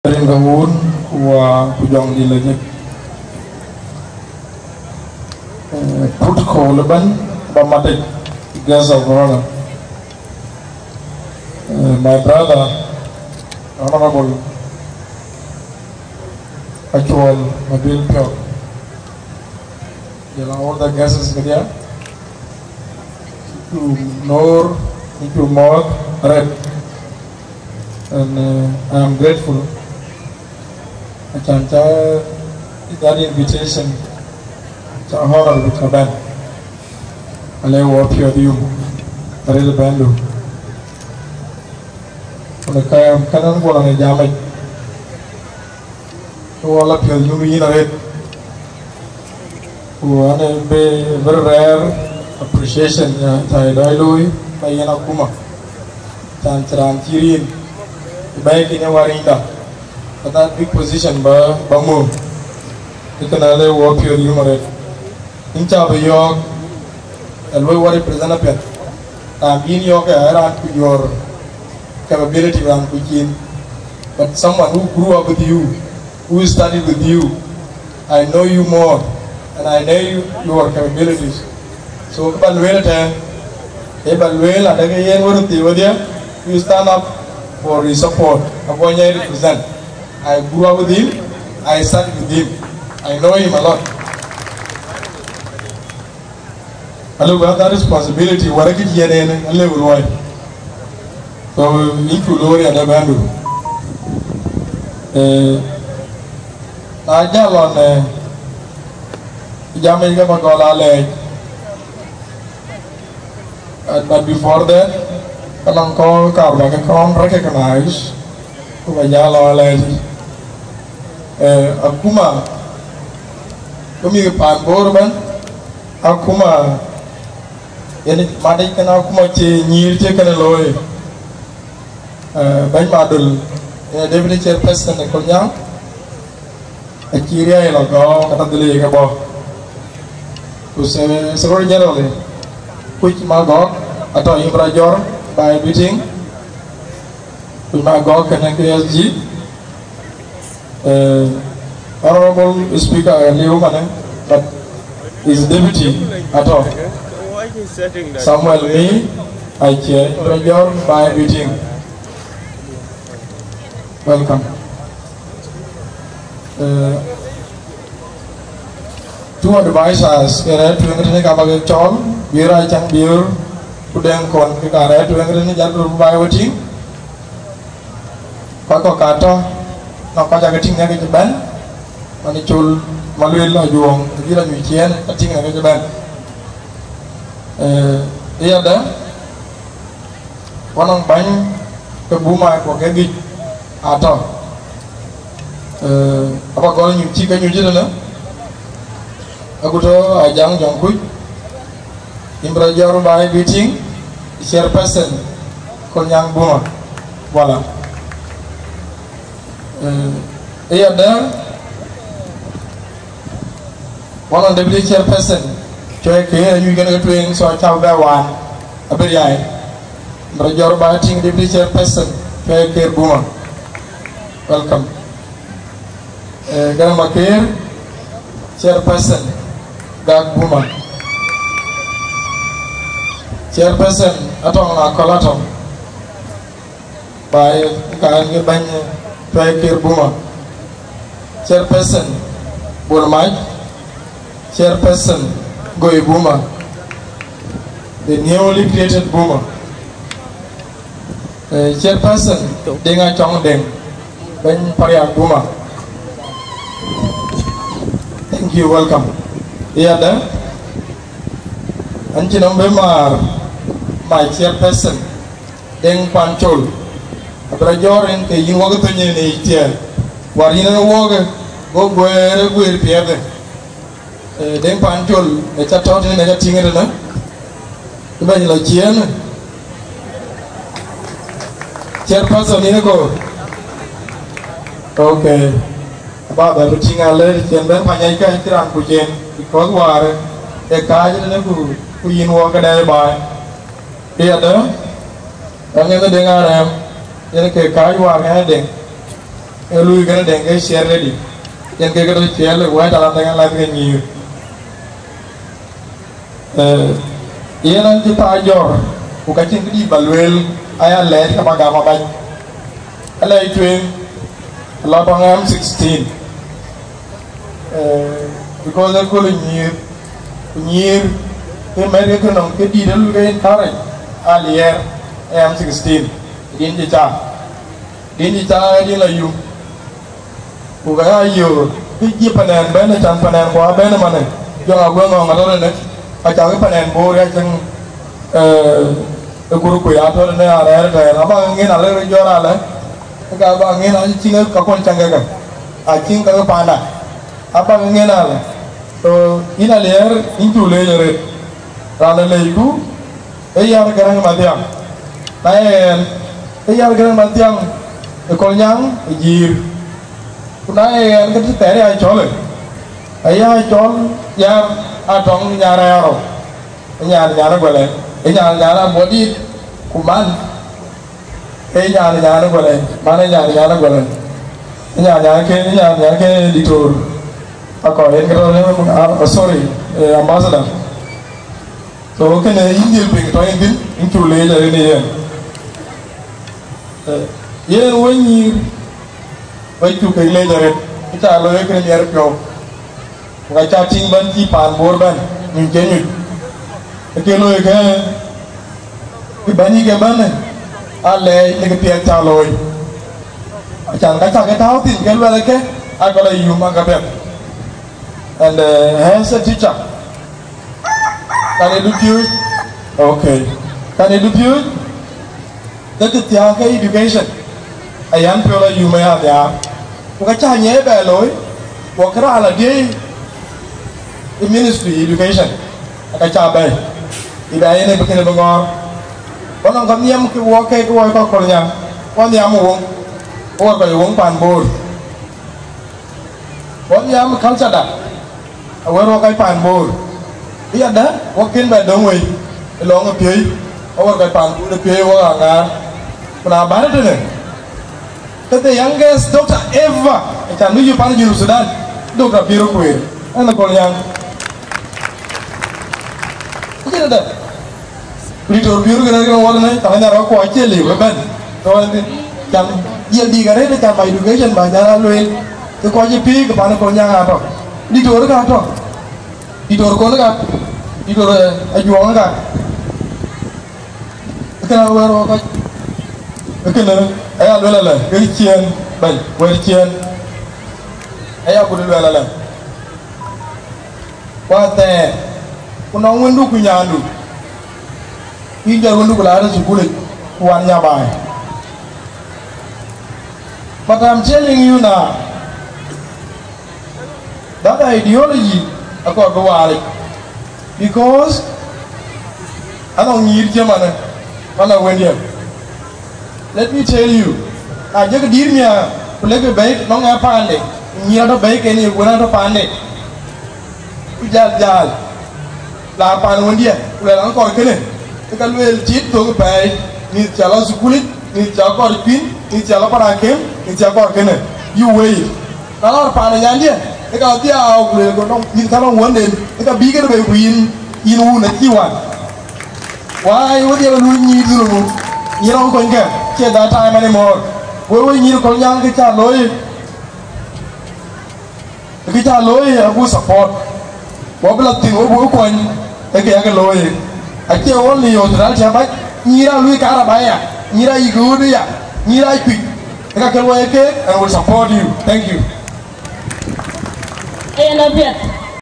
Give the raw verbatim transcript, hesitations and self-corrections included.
Rin ke wun, ku wa, ku jɔŋdït lajik. Eh, protocol ëbɛ̈n ba matic, guest of honor. Eh, my brother, Honorable Acuɔl Mabil Piɔk. Jɔl a all the guests kedhia, ku noor, ku mɔɔth arët. And, uh, I am grateful. Acan ca that invitation, ca honor bï ka bɛ̈n. Ale wɔ piɔ̈ɔ̈th yum, arëët bɛ̈ndu. Ku në ka, ka nɔn guɔ në jamic. Ke wɔ la piɔ̈ɔ̈th yum yïn arëët. Ku an, a very, very rare appreciation ya ca ye dɔc looi ba yen akuma. Can cï raan cï rin bɛ̈ɛ̈i kïn ë warinyda. But that big position ba, ba muk. Ë kënë le wɔ piɔ̈ɔ̈th yum arëët. Yïn ca bï yɔ̈ɔ̈k, ë luɔi wɔ represent apiɛth. Raan bï yïn yɔ̈ɔ̈k ë raan ku your capability, raan ku cin. But someone who grew up with you, who studied with you, I know you more, and I know you, your capabilities. So kë ba lueel tɛ̈n, kë ba lueel adɛ̈ ke yen wën thii wedhie, you stand up for his support. Abuɔny I represent. I grew up with him, I studied with him. I know him a lot. Alëu bä that responsibility wärë kë cï yen en alëu luɔi. So yïn cu loor yadë bɛ̈ndu. Eh, na jal lɔn, eh, jam yic ke ba gɔl alɛɛc. Uh, but before that, ka nɔŋ kɔc kaar ba ke kɔn recognize, ku ba jal lɔ alɛɛc. Eh, akuma, ku mïth pan Bor ëbɛ̈n, akuma, yen matic kën akuma cï nyïïr cï kënë looi. Eh, Bɛ̈ny Madol, eh, deputy chairperson ë Kolnyaŋ, acï riɛɛi lɔ gɔɔk, ka tɔ dhil yic ke bɔ̈. Ku se-, secretary general, kuc Magɔ̈k, atɔ yïn bï rɔt jɔr, ba ë meeting, kuc Magɔ̈k kënë K S G. Eh, Honorable Speaker, aliu manë, but his deputy atɔ. Samuel Mi, acie, bï rɔt jɔr, ba ë meeting. Welcome. Eh, two advisors ke rɛ̈ɛ̈r tueŋ tënë ka ba ke cɔɔl, Biöör Acaŋ Biöör, ku Deŋ Kɔn ke ka rɛ̈ɛ̈r tueŋ tënë jal bï ba we tïŋ. Kɔc kɔ̈k ka tɔ, nɔŋ kɔc aa ke tïŋ ë ke cï bɛ̈n, man ë Col Maluel Ajuɔŋ, ke cï la nyuc ciëën, ka tïŋ ë ke cï bɛ̈n. Eh, ë yadë, Wɔ nɔŋ bäny ke Buma ku ke Gic atɔ. Eh, aba gɔl nyuc cï ke nyuc tënë, agut tɔ Ajaŋ Jɔŋkuc, yïn bï rɔt jɔr ba ë meeting, chairperson, Kolnyaŋ Buma. Voilà. Eh, ë yadë, One of the deputy chairperson, cuai ke anyuc kën ke tueŋ, so acä bɛ waan, abï riai. Bï rɔt jɔr ba tïŋ deputy chairperson, cuai ke Buma. Welcome. Eh, Garaŋ Maker, chairperson, Gak Buma. Chairperson, Atɔŋ Akɔl Atɔŋ. Baai, ka an ke bɛ̈ny tuɛɛk Kiir Buma. Chairperson Bol Mac, chairperson Goi Buma, the newly created Buma. Eh, chairperson Deŋ Acɔŋ Deŋ, bɛ̈ny Pariak Buma. Thank you, welcome. Yadë, an cï nɔm bï maar, my chairperson, Deŋ Pancol, abï rɔt jɔ̈ɔ̈r en ke yïn wok ë thöny en ë yic tiɛɛl, war yïn en wok ë, go guëër ë guëër piɛthë. Eh, Deŋ Pancol, ë ca tɔ̈ tënë, ë ca tïŋ ëtënë, ë bɛ̈ny lɔ ciëën. Chairperson yïn ë koor. Okay. Aba bɛ röt tïŋ alë, cïn bɛ̈n pany ë ka cï raan kuc en, because waar ë kääc ëtënë ku, ku yïn wok këdɛ̈ baai. Ë yadë, Aŋeth Deŋ Arɛɛm, yen ke kääc waar ŋɛ̈ɛ̈c Deŋ. Ee lui kënë deŋ ke share ready. Yen ke ke tɔ̈ ciɛɛl wɛ̈ɛ̈t ala deŋ ala ke nyïïr. Eh, yen an cï thaa jɔr, ku ka cïn këdï ba lueel, aya lɛɛc ke ba gam abac. Alɛɛc tueŋ, la tɔŋ M sixteen. Eh, because e kööl nyïïr, ku nyïïr, ke mɛt ke kënɔŋ ke dït e lui ke encourage, aliɛɛr, M sixteen, din cï ca. Din cï ca, din la yum. Ku ka ya yöök, kë cï panɛn bɛ̈n, can panɛn ku abɛ̈n ëmanë, jɔŋ aguëŋ ŋɔ̈ŋ atɔ̈ tënë, acakï panɛn boor ya cïn, eh, ë kur kuc atɔ̈ tënë arɛɛr tɛɛr. Abak ŋiɛn alë röt jɔt alë, ke ka bak ŋiɛn acï cïŋ ka kuɔn cäŋ kekë, acïŋ kakë panda. Abak ŋiɛn alë, so, yïn aliɛɛr, yïn cu leec arëët. Raan ë leecku, ee Yar Gäräŋ Mathiaŋ. Na ye ɣɛn, ee Yar Gäräŋ Mathiaŋ ë Kolnyaŋ ë Jiir. Ku na ye ɣɛn, ke të thɛɛr ya cɔl ë, aya cɔl Yar Atɔŋ Nyar Arou. Ë nyan, nyan ë Guɛlɛn, ë nyan, nyan Abuɔdït, ku man, ë nyan, nyan ë Guɛlɛn, man ë nyan, nyan ë Guɛlɛn. Ë nyan, nyan ke, ë nyan, nyan ke Diktor Akɔ̈, yen ke tɔ̈ në, ah, sorry, eh, ambassador. So, kënë yïn dhil piŋ tɔ̈ yïn thïn, yïn cu leec arëët në yen. Eh, yen wëny nyïïr, wëny cu kek leec arëët, kë ca looi kënë miɛt piɔ̈u. Ku ka ca tïŋ bän cï paan Bor bɛ̈n, nyuc cï nyuc. Ë ke looi kë, kë bän yï ke bän, alɛɛc në kë piɛth ca looi. Acan ka ca ke tääu thïn ke luɛl ke, aa ka la yum aa ka piɛth. And, uh, as a teacher, can I do you? Okay. Can I do you? Ke kë thiääk ke education, ayan piɔ̈u la yum aya nhiaar. Ku ka ca nyiɛɛi bɛ looi, ku kë raan la diëëi ë ministry education, ka ca bɛ̈ɛ̈i, ë bɛ yen ë bï kënë bï ŋɔ̈ɔ̈r. Ku nɔŋ ka nhiam kë wɔ ke, kë wɔ kɔc Kolnyaŋ, wɔ nhiam ë woŋ, wɔ kɔc ë woŋ paan Bor. Wɔ nhiam culture da, awär wɔ kɔc paan Bor. Ë yadä, wɔ kën bɛ döŋ wei, ë lɔŋ ë piööc, awär kɔc paan Bor ë piööc wɔ aa ŋaar. Ku na bän ë tënë, ke the youngest doctor ever, acan bï yï pan Junub Sudan, Doctor Piero Kuer, ɛn ë Kolnyaŋ. Acïn ëdë. Ku Diktor Biöör kënë kënë wɔ tënë, tënë nyarɔ kuɔ acie liu ëbɛ̈n. Tɔ̈ ënë, can, yiɛl dïk arëët, can my education, ba nyal a lueel, ke kɔc ë piëëc, ke pan ë Kolnyaŋ atɔ̈. Diktor ka atɔ̈. Diktor Kon ka. Diktor, eh, Ajuɔŋ ka. Kënë awɛ̈ɛ̈r wɔ kɔc. Kënë, aya lueel alë, wɛ̈t ciëën, bɛ̈ny, wɛ̈t ciëën. Aya kut lueel alë. Wäthɛɛr, ku nɔŋ wëndu ku nyandu, yïn jɔt wëndu ku laar ë thukulic, ku wan nya baai. But I'm telling you now, that ideology akɔɔr bï waar yic, because anɔŋ nyïïr cï manë, man a wëndiɛ̈. Let me tell you, na jëkï dïïr miäk, ku lekï bɛ̈i nɔŋ ë paande, ku nyïïr atɔ̈ bɛ̈i kenë ye wën atɔ̈ paande, ku jäl jäl, la paan wëndiɛ̈, ku luɛl an kɔɔr kënë, ke ka lueel cït thok pɛɛi, mïth cä lɔ thukulic, mïth cä kɔɔr kuïn, mïth cä lɔ pan akem, mïth cä kɔɔr kënë, you wait. Na lɔ paan ë nyandiɛ̈, ke ka dhiau, ku lueel, ku nɔŋ mïth ka nɔŋ wënden, ke ka bï kënë bei, ku yïn, yïn wun acï wan. Why, wëdhie we luui nyïïr dhulumdu? Yïn rɔŋ kony kë, cie that time anymore. We we nyïïr Kolnyaŋ kë ca looi, kë ca looi abu support. Wɔ bï la thïn, we bu kuɔny, ë kë yakë looi. Acie only Australia cä bac, nyïïr a luui karabaya, nyïïr a yïk ɣööt ya, nyïïr a cuic. Ë ka ke looi keek, and will support you. Thank you. Yen apiɛth.